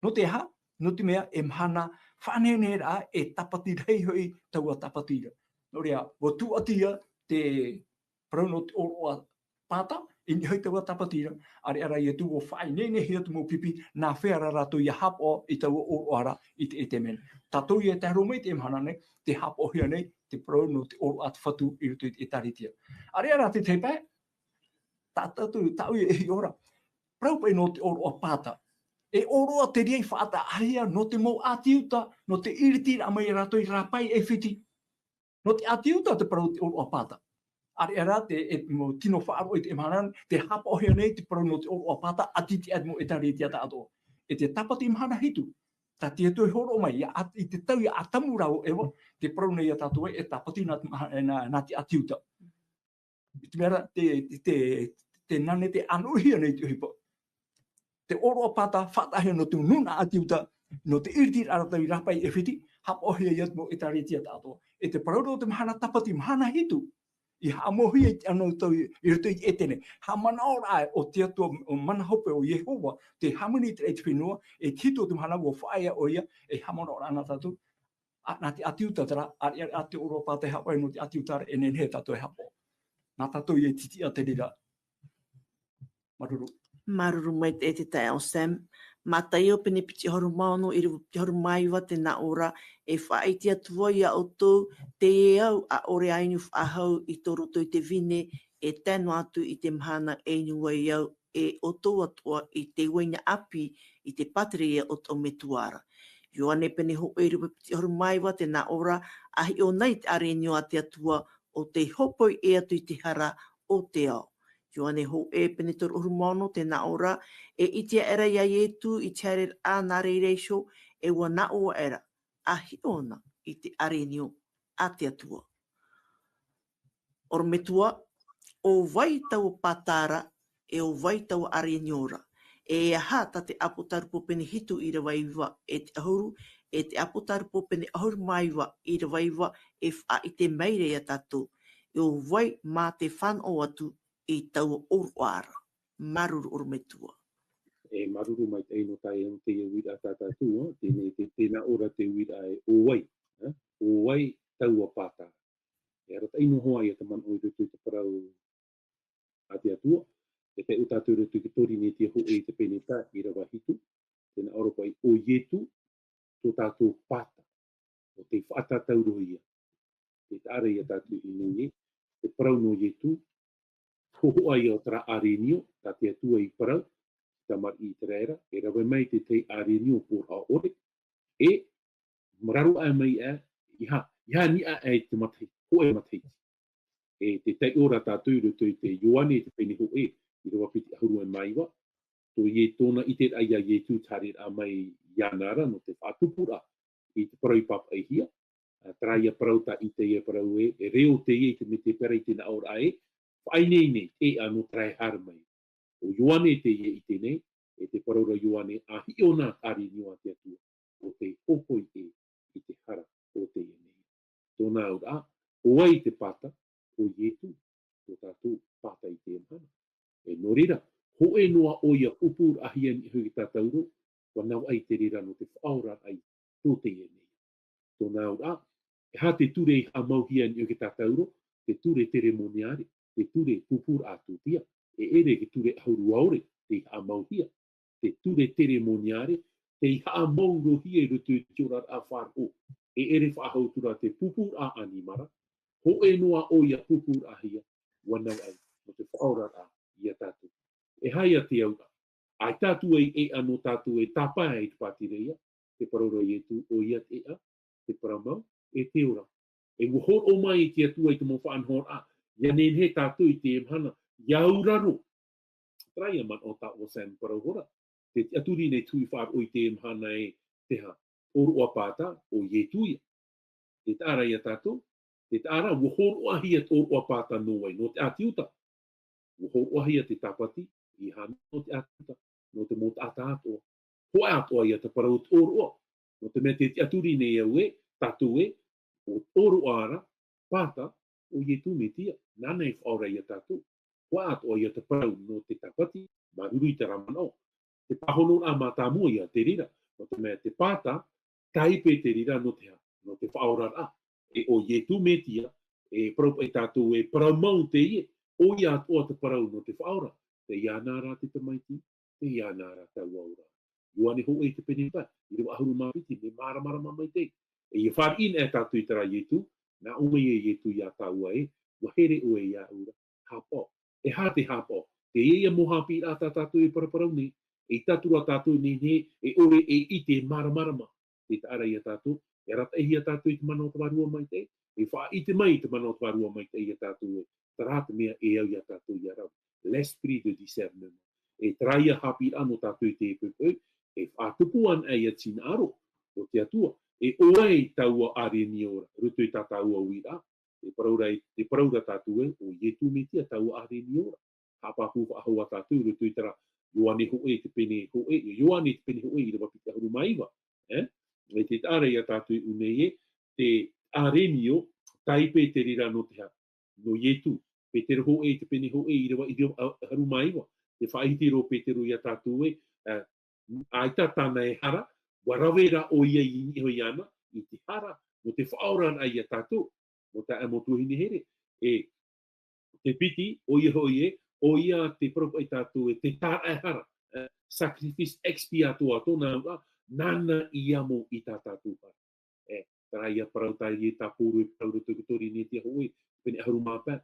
Nō te aha? Nō te mea e mahana faʻanehenehe ra e tāpati rahi hoʻi taua tāpati ra. Nō reira, ʻua tūʻati ia te parau nō te ʻōroʻa Pāta, i niʻa i taua tāpati ra, ʻareʻa rā Ietu ʻua faʻaineinehia te mau pipi, nā hea rā rātou ʻia haʻapaʻo i taua ʻōroʻa ra i te, i te mea. Tātou ia e tae roa mai i te mahana nei, tē haʻapaʻohia nei te parau nō te ʻōroʻa a te Fatu i roto i te ʻĒtārētia. ʻAreʻa rā te tahi pae, tā tātou, tāʻu ia e hiʻo ra. Parau paʻi nō te ʻōroʻa Pāta. E ʻōroʻa te reira i faʻataʻahia nō te mau ʻāti Iuta, nō te ʻiritiraʻa mai ia rātou i rāpae ʻAifiti. Nō te ʻāti Iuta te parau te ʻōroʻa Pāta. ʻAreʻa rā te, e, mau tino faʻaroʻo i te mahana, tē haʻapaʻohia nei te parau nō te ʻōroʻa Pāta, ʻati te mau ʻĒtārētia tāʻatoʻa. E te tāpati mahana hitu, tā te Atua i hōroʻa mai, ia ʻat-, i te tau ia ʻĀtamu rāua ʻo Eva, tē parau nei ia tātou ē, e tāpati nā te maha-, nā, nā te ʻāti Iuta. I te mea ra, te, te, te, tē nā nei tē ʻānoʻihia nei te ʻohipa. Te ʻōroʻa Pāta, faʻataʻahia nō te nūnaʻa ʻĀti Iuta, nō te ʻiritiraʻa rātou i rāpae ʻAifiti, haʻapaʻohia ia te mau ʻĒtārētia tāʻatoʻa. E te parau ra o te mahana tāpati, mahana hitu, i haʻamauhia i te anotau i, i roto i Etene. Haʻamanaʻoraʻa o te Atua, o mana hope o Iehova, tē hāmani i te, i te fenua, e te hitu o te mahana ʻua faʻaea ʻoia, e haʻamanaʻoraʻa nā tātou, a, nā te ʻĀti Iuta terā, ʻāreʻareʻa te ʻōroʻa pāta e haʻavāʻe nō te ʻĀti Iuta ra, e nehenehe tātou e haʻapaʻo. Nā tātou ia e tītiʻa te reira. Māuruuru. Māuruuru maitaʻi te taeaʻe Sam. Mataio pene piti ʻahuru mā ono, ʻīrava piti ʻahuru mā iva, tē nā ʻō ra, e faʻaʻite atu vau iā ʻoutou, teie au, ʻaore ā inu faʻahou i tō roto i te vine, e tae noa atu i te mahana e inu ai au, e ʻoutou atoʻa i te uaina ʻāpī, i te pātireia o tō Metua ra. Ioane pene hōʻē, ʻīrava piti ʻahuru mā iva, tē nā ʻō ra, a hiʻo na i te ʻārenio a te Atua, ʻo tei hōpoi ʻē atu i te hara o te ao. Ioane hōʻē pene toru ʻahuru mā ono, tē nā ʻō ra, e ʻite aʻera iā Ietu i te haereraʻa nā reira iho, e ʻua nā ʻō aʻera, a hiʻo na i te ʻārenio a te Atua. ʻOrometua, ʻo vai taua pāta ra, e ʻo vai taua ʻārenio ra? E aha tā te ʻĀpotarupo pene hitu ʻīrava iva e te ʻahuru, e te ʻĀpotarupo pene ʻahuru mā iva ʻīrava iva, e faʻaʻite mai ra iā tātou, e ʻo vai mā te fānaʻo atu i taua ʻōroʻa ra? Māuruuru ʻorometua. E māuruuru maitaʻi nō tae, nō teie uiraʻa tā tātou, ā, teie, te, tē nā ʻō ra te uiraʻa e ʻo vai, ā, ʻo vai taua pāta. E arataʻi noa hoʻi ia te manaʻo i roto i te parau a te Atua, e taiʻo tātou i roto i te Korinetia hōʻē i te pene pae ʻīrava hitu, tē nā ʻō ra paʻi ʻo Ietu, tō tātou pāta, ʻo tei faʻatatauro ia. Tē taʻa ra ia tātou i ʻō nei ē, te parau nō Ietu, hōhoʻa ia o terā ʻārenio, tā te Atua i parau, tamariʻi ʻĪteraʻera, e rave mai te tahi ʻārenio pōraʻa ʻore, e raro aʻe mai ā, i ha, i ha niʻa aʻe i te matahiti, hōʻē matahiti. E tē taiʻo ra tātou i roto i te Ioane, te pene hōʻē, ʻīrava piti ʻahuru e mā iva, tō Ie-, tōna ʻiteraʻa iā Ietu i te haereraʻa mai iāna ra, nō te faʻatupuraʻa i te parau i pāpaʻihia, ā, terā ia parau tā ʻĪtaia e parau ē, e reo teie i te mea tē pērā i te nā ʻōraʻa ē, faʻaineine, e ʻano terā e haere mai. ʻO Ioane teie i ʻite nei, e tē parau ra Ioane, a hiʻo na te ʻārenio a te Atua, ʻo tei hōpoi ʻē i te hara o teie nei. Tōna auraʻa, ʻo vai te pāta, ʻo Ietu, tō tātou pāta i teie mahana. E nō reira, hōʻē noa ʻoia pūpūraʻahia i niʻa iho i te tātauro, ʻua navaʻi te reira nō te faʻaoraraʻa i tō teie nei. Tōna auraʻa, e aha te ture i haʻamauhia i niʻa iho i te tātauro? Te ture teremoniare, te ture pūpūraʻa tūtia. E ʻere i te ture ʻahuru ʻaore tei haʻamauhia. Te ture teremoniare, tei haʻamaurohia i roto i te oraraʻa faʻaroʻo. E ʻere faʻahou atu ra te pūpūraʻa ʻanimara, hōʻē noa ʻoia pūpūraʻahia, ʻua navaʻi, nō te faʻaoraraʻa iā tātou. E aha ia te auraʻa? ʻAita atu ai e ʻano tātou e tāpae i te pātireia, tē parau ra Ietu, ʻoia te ʻeʻa, te parau mau, e te ora. E ʻua hōroʻa mai te Atua i te mau faʻanahoraʻa, ʻia nehenehe tātou i teie mahana, ʻia auraro. Terā ia manaʻo tā Sam i parau ra. Tē tiʻaturi nei te hui faʻaroʻo i teie mahana ē, te aha, ʻōroʻa pāta, ʻo Ietu ia. Tē taʻa ra ia tātou, tē taʻa ra, ʻua hōroʻahia te ʻōroʻa pāta nō vai, nō te ʻĀti Iuta. ʻUa hōroʻahia te tāpati, ʻeiaha nō te ʻĀti Iuta, nō te mau taʻata atoʻa. Hōʻē atoʻa ia te parau o te ʻōroʻa. Nō te mea tē tiʻaturi nei au ē, tātou ē, ʻo te ʻōroʻa ra, pāta, ʻo Ietu Metia, nāna e faʻaora ia tātou. Hōʻē atoʻa ia te parau nō te tāpati, māuruuru i terā manaʻo. Te pāhonoraʻa mātāmua ia te reira, nō te mea te pāta, tāipe te reira nō te aha, nō te faʻaoraraʻa. E ʻo Ietu Metia, e parau paʻi tātou e parau mau teie, ʻoia atoʻa te parau nō te faʻaora, tei iāna ra te tamaiti, tei iāna ra taua ora. Ioane hōʻē te pene pae, ʻīrava ʻahuru mā piti, mea māramarama maitaʻi. E ʻia fāriʻi anaʻe tātou i terā Ietu, nā ʻō mai e Ietu iā tāua ē, ʻua here ʻoe iāʻu ra, haʻapaʻo. E aha te haʻapaʻo? Teie ia mau haʻapiʻiraʻa tā tātou e paraparau nei, e ʻite atu ra tātou nei, nei, e ʻore e ʻite māramarama. Tē taʻa ra ia tātou, e arataʻihia tātou i te mana o te Vārua Maitaʻi, e faʻaʻite mai i te mana o te Vārua Maitaʻi ia tātou ē, terā te mea e au ia tātou ʻia rave. L'esprit de discernement. E terā ia haʻapiʻiraʻa nō tātou i teie poʻipoʻi, e faʻatupu anaʻe ia te hinaʻaro o te Atua, e ʻo vai taua ʻārenio ra, roto i tā tāua uiraʻa, e parau ra, e parau ra tātou ē, ʻo Ietu Metia taua ʻārenio ra. Haʻapāpū faʻahou ā tātou i roto i terā Ioane hōʻē te pene hōʻē, Ioane te pene hōʻē ʻīrava piti ʻahuru mā iva, e? E tē taʻa ra ia tātou i ʻō nei ē, te ʻārenio, tāipe te reira nō te aha, nō Ietu. Petero hōʻē, te pene hōʻē, ʻīrava, ʻīrava ʻahuru mā iva. Tē faʻahiti ra ʻo Petero ia tātou ē, ā, ʻaita tāna e hara, ʻua rave rā ʻoia i niʻa iho iāna, i te hara, nō te faʻaoraraʻa ia tātou, nō taeaʻe mau tuahine here. E, te piti, ʻoia hoʻi ē, ʻoia te parau paʻi tātou ē, te tāraʻehara, ā, sacrifice expiatoire, tōna auraʻa, nāna i amo i tā tātou hara. E, terā ia parau tāʻiri e tā Pauro e parau roto i te Korinetia hōʻē, pene ʻahuru mā pae,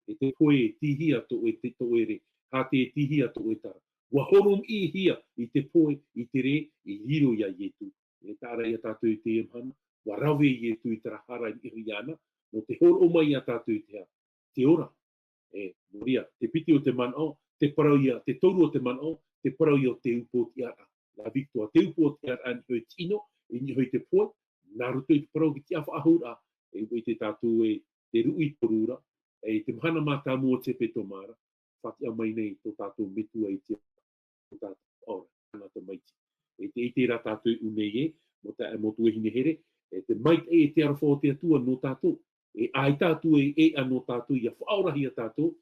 e te pohe e tīhia tō ʻoe, te, tō ʻoe rē, haere e tīhia tō ʻoe tara. ʻUa horomiʻihia i te pohe, i te rē, i riro ia Ietu. E taʻa ra ia tātou i teie mahana, ʻua rave Ietu i terā hara i niʻa iho iāna, nō te hōroʻa mai ia tātou i te hā, te ora. E, nō reira, te piti o te manaʻo, te parau ia, te toru o te manaʻo, te parau ia o te upoʻotiʻaraʻa. La victoire, te upoʻotiʻaraʻa i niʻa iho i te ʻino, i niʻa iho i te pohe, nā roto i te parau ki te tiʻafaʻahouraʻa, e, ʻua ʻite tātou ē, te ruʻi toru ra, e, te mahana mātāmua o te hepetoma ra, faʻatiʻa mai nei tō tātou Metua i te, tō tātou ora, nā tamaiti. E te, i terā tātou i ʻō nei ē, mau taeaʻe mau tuahine here, e te maitaʻi e te aroha o te Atua nō tātou, e ʻaita atu e, e ʻano tātou, ʻia faʻaorahia tātou,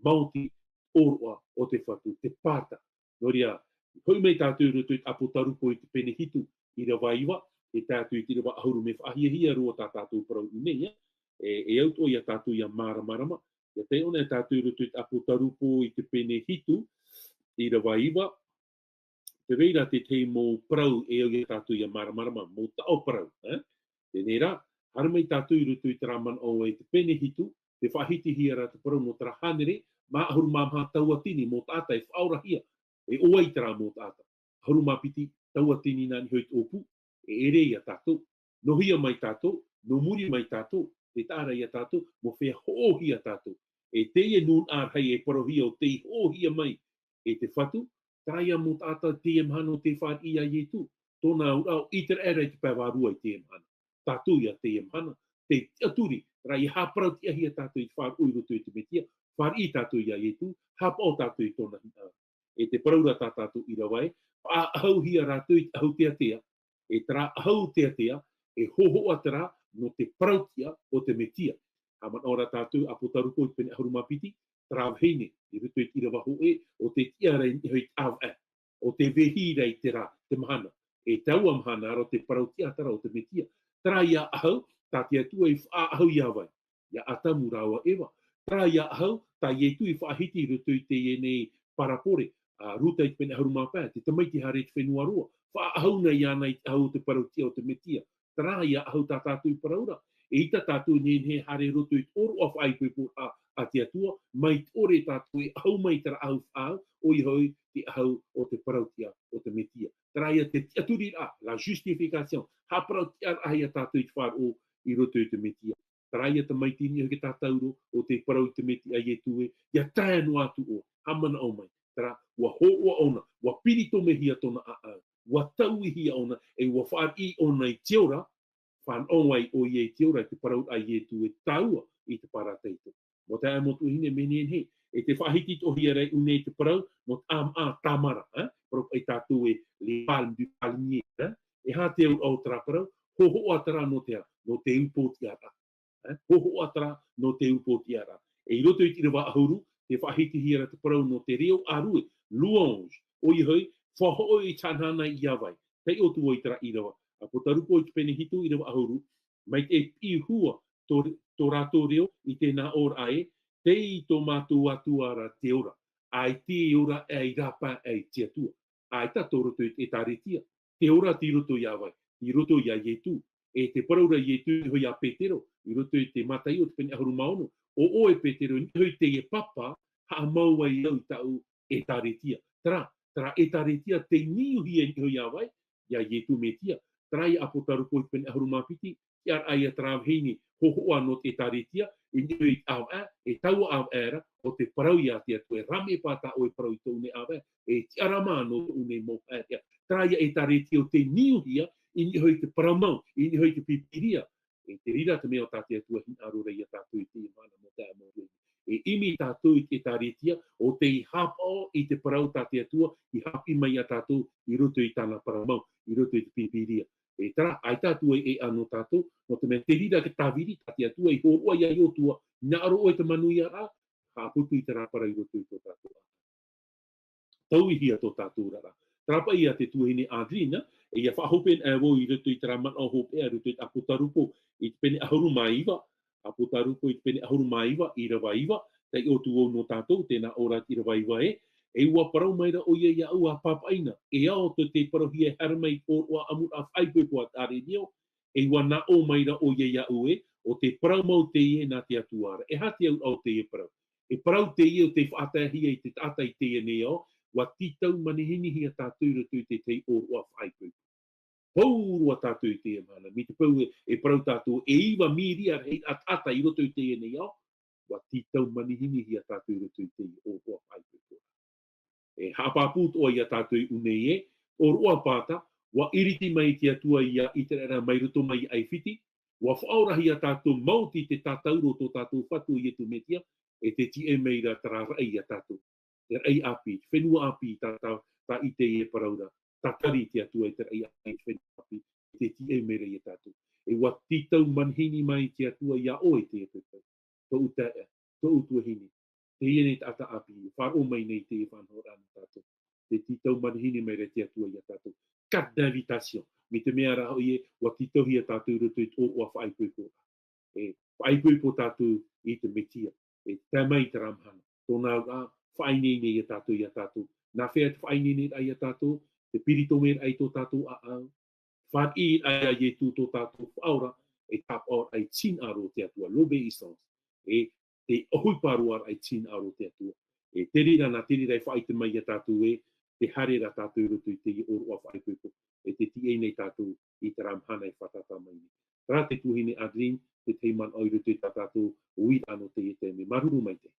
maoti ʻōroʻa o te Fatu, te pāta. Nō reira, hoʻi mai tātou i roto i te Apotarupo i te pene hitu, ʻīrava iva, e tae atu i te ʻīrava ʻahuru, mea faʻahiahia roa tā tātou parau i ʻō nei, ā. E, e au atoʻa ia tātou ʻia māramarama, ʻia taiʻo na tātou i roto i te Apotarupo i te pene hitu, ʻīrava iva, tē vai ra te tahi mau parau e au ia tātou ʻia māramarama, mau taʻo parau, ā. Teie rā, haere mai tātou i roto i terā manaʻo e te pene hitu, tē faʻahitihia ra te parau nō terā hānere, mā ʻahuru mā maha tauatini mau taʻata e faʻaorahia, e ʻo vai terā mau taʻata. ʻAhuru mā piti tauatini nā niʻa iho i te ʻōpū, e ʻere ia tātou. Nō hea mai tātou, nō muri mai tātou, tē taʻa ra ia tātou, mau feiā hoʻohia tātou. E teie nūnaʻa rahi e parauhia ʻo tei hoʻohia mai e te Fatu, terā ia mau taʻata teie mahana ʻo tē fāriʻi ia Ietu. Tōna auraʻa ʻo ʻĪteraʻera i te pae vārua i teie mahana. Tātou ia teie mahana, tē tiʻaturi, terā ia haʻaparau-tiʻahia tātou i te faʻaroʻo i roto i te Metia, fāriʻi tātou ia Ietu, haʻapaʻo tātou i tōna hinaʻaro. E te parau ra tā tātou ʻīrava ē, faʻaʻahuhia rātou i te ʻahu teatea, e terā ʻahu teatea, e hōhoʻa terā nō te parau-tiʻa o te Metia. Haʻamanaʻo ra tātou, Apotarupo i te pene ʻahuru mā piti, terā vahine, i roto i te ʻīrava hōʻē, ʻo tē tiʻa ra i niʻa iho i te ʻāvaʻe, ʻo tē vehi ra i terā, te mahana. E taua mahana ra ʻo te parau-tiʻa terā o te Metia. Terā ia ʻahu, tā te Atua i faʻaʻahu ia vai? Ia Atamu rāua Eva. Terā ia ʻahu, tā Ietu i faʻahiti i roto i teie nei parabole, ā, Ruta i te pene ʻahuru mā pae, te tamaiti haere i te fenua roa. Faʻaʻahu na iāna i te ʻahu o te parau-tiʻa o te Metia. Terā ia ʻahu tā tātou i parau ra. Eʻita tātou e nehenehe e haere i roto i te ʻōroʻa faʻaipoiporaʻa a te Atua, mai te ʻore tātou e ʻahu mai terā ʻahu faʻaʻahu, ʻoia hoʻi te ʻahu o te parau-tiʻa o te Metia. Terā ia te tiʻaturiraʻa, la justification, haʻaparau-tiʻaraʻa ia tātou i te faʻaroʻo i roto i te Metia. Terā ia tamaiti i niʻa iho i te tātauro, ʻo tē parau i te Metia, Ietu ē, ia tae noa atu ʻoe, haʻamanaʻo mai. Terā, ʻua hōroʻa ʻōna, ʻua piritomehia tōna ʻāʻau, ʻua tauihia ʻōna, e ʻua fāriʻi ʻōna i te ora, fānaʻo ai ʻoia i te ora, i te parau a Ietu e tāua i te parataito. Mau taeaʻe mau tuahine, mea nehenehe, e tē faʻahiti atoʻahia ra i ʻō nei te parau, nō te ʻāmaʻa tāmara, ā? Parau paʻi tātou ē, les palmes du palmier, ā? E aha te auraʻa o terā parau, hōhoʻa terā nō te, nō te upoʻotiʻaraʻa. Ā? Hōhoʻa terā nō te upoʻotiʻaraʻa. E i roto i te ʻīrava ʻahuru, tē faʻahitihia ra te parau nō te reo ʻārue, louange, ʻoia hoʻi, faʻahoʻi i te hanahana ia vai. Taiʻo atu vau i terā ʻīrava. Apotarupo i te pene hitu, ʻīrava ʻahuru, mai te piʻi hua tō, tō rātou reo i tēnā ʻōraʻa ē, tei tō mātou Atua ra te ora, ʻaita e ora aʻe i rāpae aʻe i te Atua. ʻAita tō roto i te ʻĒtārētia. Te ora tei roto ia vai? Tei roto ia Ietu. E te parau ra Ietu i niʻa iho ia Petero, i roto i te Mataio, te pene ʻahuru mā ono, ʻo ʻoe Petero, i niʻa iho i teie papa, haʻamau ai au i tāʻu ʻĒtārētia. Terā, terā ʻĒtārētia tei niuhia i niʻa iho ia vai? Ia Ietu Metia. Terā ia Apotarupo i te pene ʻahuru mā piti, tiʻaraʻa ia terā vahine hōhoʻa nō te ʻĒtārētia, i niʻa iho i te ʻāvaʻe, e taua ʻāvaʻe ra, ʻo te parau ia te Atua, e rāmepa tā ʻoe parau i tōʻu nei ʻāvaʻe, e tiʻarama nō tōʻu nei mau haereʻa. Terā ia ʻĒtārētia ʻo tei niuhia, i niʻa iho i te parau mau, i niʻa iho i te Pīpīria. E te reira te mea ʻo tā te Atua hinaʻaro ra ia tātou i teie mahana, mau taeaʻe mau tuahine. E ʻimi tātou i te ʻĒtārētia, ʻo tei haʻapaʻo i te parau tā te Atua, i haʻapiʻi mai ia tātou, i roto i tāna parau mau, i roto i te Pīpīria. E terā, ʻaita atu e ʻēʻa nō tātou, nō te mea te reira te tāviri, tā te Atua i hōroʻa ia Iotua, Hinaʻaro ʻoe i te manuiaraʻa, haʻaputu i terā parau i roto i tō tātou ʻāʻau. Tauihia tō tātou oraraʻa. Terā paʻi ia te tuahine Adrienne, e ia faʻahopeʻa vau i roto i terā manaʻo hopeʻa i roto i te ʻApotarupo, i te pene ʻahuru mā iva, ʻApotarupo i te pene ʻahuru mā iva, ʻīrava iva, taiʻo atu vau nō tātou, tēnā ʻō ra te ʻīrava iva ē, e ʻua parau mai ra ʻoia iāʻu, ʻA pāpaʻi na, e ao tō te parauhia e haere mai i te ʻōroʻa ʻamuraʻa faʻaipoipo a te ʻĀrenio, e ʻua nā ʻō mai ra ʻoia iāʻu ē, ʻo te parau mau teie nā te Atua ra. E aha te auraʻa o teie parau? E parau teie ʻo tē faʻataehia i te taʻata i teie nei ao, ʻua tītau manihini hia tātou i roto i te tahi ʻōroʻa faʻaipoipo. Pauroa tātou i teie mahana, mai te peu e, e parau tātou, e iva mīria rahi a taʻata i roto i teie nei ao, ʻua tītau manihini hia tātou i roto i teie ʻōroʻa faʻaipoipo. E haʻapāpū atoʻa ia tātou i ʻō nei ē, ʻōroʻa Pāta, ʻua ʻiriti mai te Atua ia ʻĪteraʻera mai roto mai i ʻAifiti, ʻua faʻaorahia tātou maoti te tātauro o tō tātou Fatu ʻo Ietu Metia, e tē tīaʻi mai ra terā raʻi ia tātou. Te raʻi ʻāpī, te fenua ʻāpī, tā, tā, tā ʻĪte e parau ra, tātari te Atua i te raʻi ʻāpī, te fenua ʻāpī, e tē tīaʻi mai ra ia tātou. E ʻua tītau manihini mai te Atua iā ʻoe teie poipoi. Tōʻu taeaʻe, tōʻu tuahine, teie nei taʻata ʻāpī, e faʻaroʻo mai nei teie faʻanahoraʻa nō tātou. Tē tītau manihini mai ra te Atua ia tātou. Carte d'invitation. Mai te mea rā hoʻi ē, ʻua tītauhia tātou i roto i te ʻōroʻa faʻaipoipo. E faʻaipoipo tātou i te Metia. E tae mai i terā mahana. Tōna auraʻa, faʻaineine ia tātou, ia tātou. Nā hea te faʻaineineraʻa ia tātou? Te peritomeeraʻa i tō tātou ʻāʻau. Fāriʻiraʻa ia Ietu tō tātou Faʻaora, e tāpaʻoraʻa i te hinaʻaro o te Atua, l'obéissance. E te ʻohipa roa raʻa i te hinaʻaro o te Atua. E te reira, nā te reira e faʻaʻite mai ia tātou ē, tē haere ra tātou i roto i teie ʻōroʻa faʻaipoipo, e tē tīaʻi nei tātou i terā mahana e fātata mai nei. Terā te tuahine Adrienne, te tahi manaʻo i roto i tā tātou uiraʻa nō teie taime. Māuruuru maitaʻi.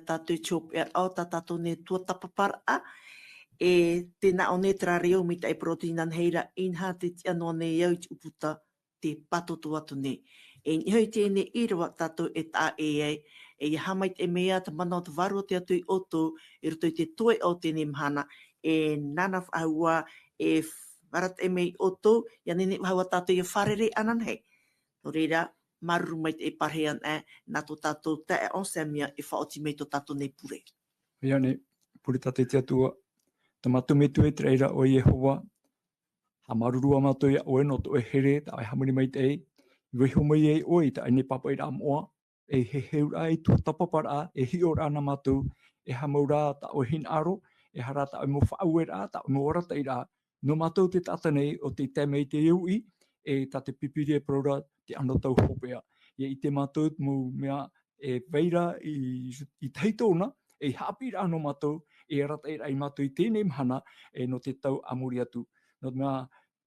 Tātou i te hopeʻaraʻa o tā tātou nei tuatāpaparaʻa, e tēnā ʻō nei terā reo mai te ʻāpōsetolo Paula, inaha te tiʻa noa nei au i te ʻūputa tē pātoto atu nei. E niʻa i teie nei ʻīrava tātou e taʻa ʻē ai, e ia haʻamaitaʻi mai ā te mana o te Vārua o te Atua iā ʻoutou, i roto i te toeʻa o teie nei mahana, e nāna faʻahou ā, e arataʻi mai iā ʻoutou, ʻia nehenehe faʻahou ā tātou ʻia fārerei ananahi. Nō reira, māuruuru maitaʻi e pārahi ana, nā tō tātou taeaʻe Anselme e faʻaoti mai tō tātou nei pure. ʻOia nei, pure tātou i te Atua, tō mātou Metua i te raʻi ra ʻo Iehova, haʻamāuruuru ā mātou iā ʻoe nō tō ʻoe here, tā ʻoe hāmani maitaʻi, i vaiiho mai ai ʻoe i tā ʻoe nei pāpaʻiraʻa moʻa, e heheuraʻa, e tuatāpaparaʻa, e hiʻoraʻa nā mātou, e aha mau rā tā ʻoe hinaʻaro, e aha rā tā ʻoe mau faʻaueraʻa, tā ʻoe mau arataʻiraʻa, nō mātou te taʻata nei ʻo tē tae mai i teie uʻi, e tā te Pīpīria e parau ra te anotau hopeʻa. ʻIa ʻite mātou te mau mea e vai ra i, i tahito na, e haʻapiʻiraʻa nō mātou, e arataʻiraʻa ia mātou i teie nei mahana, e nō te tau a muri atu. Nō te mea,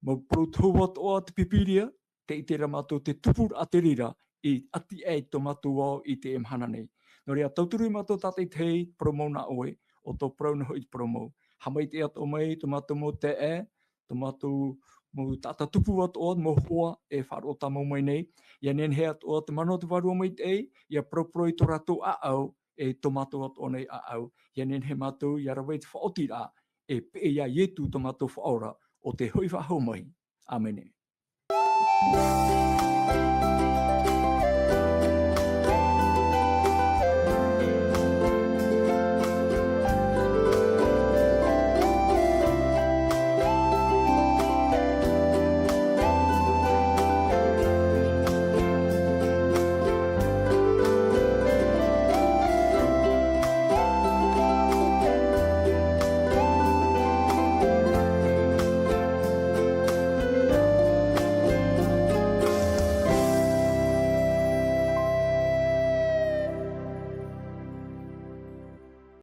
mau parau tohu atoʻa te Pīpīria, tē ʻite ra mātou te tupuraʻa te reira i ʻati aʻe i tō mātou ao i teie mahana nei. Nō reira, tauturu ia mātou tātaʻitahi, parau mau nā ʻoe, ʻo tō parau noa hoʻi te parau mau. Haʻamaitaʻi atoʻa mai tō mātou mau taeaʻe, tō mātou mau taʻata tupu atoʻa, mau hoa e faʻaroʻo tāmau mai nei, ʻia nehenehe atoʻa te mana o te Vārua Maitaʻi, ʻia paraparau i tō rātou ʻāʻau, e tō mātou atoʻa nei ʻāʻau, ʻia nehenehe mātou, ʻia rave i te faʻaotiraʻa, e peʻe iā Ietu tō mātou Faʻaora, ʻo tē hoʻi faʻahou mai. ʻĀmene.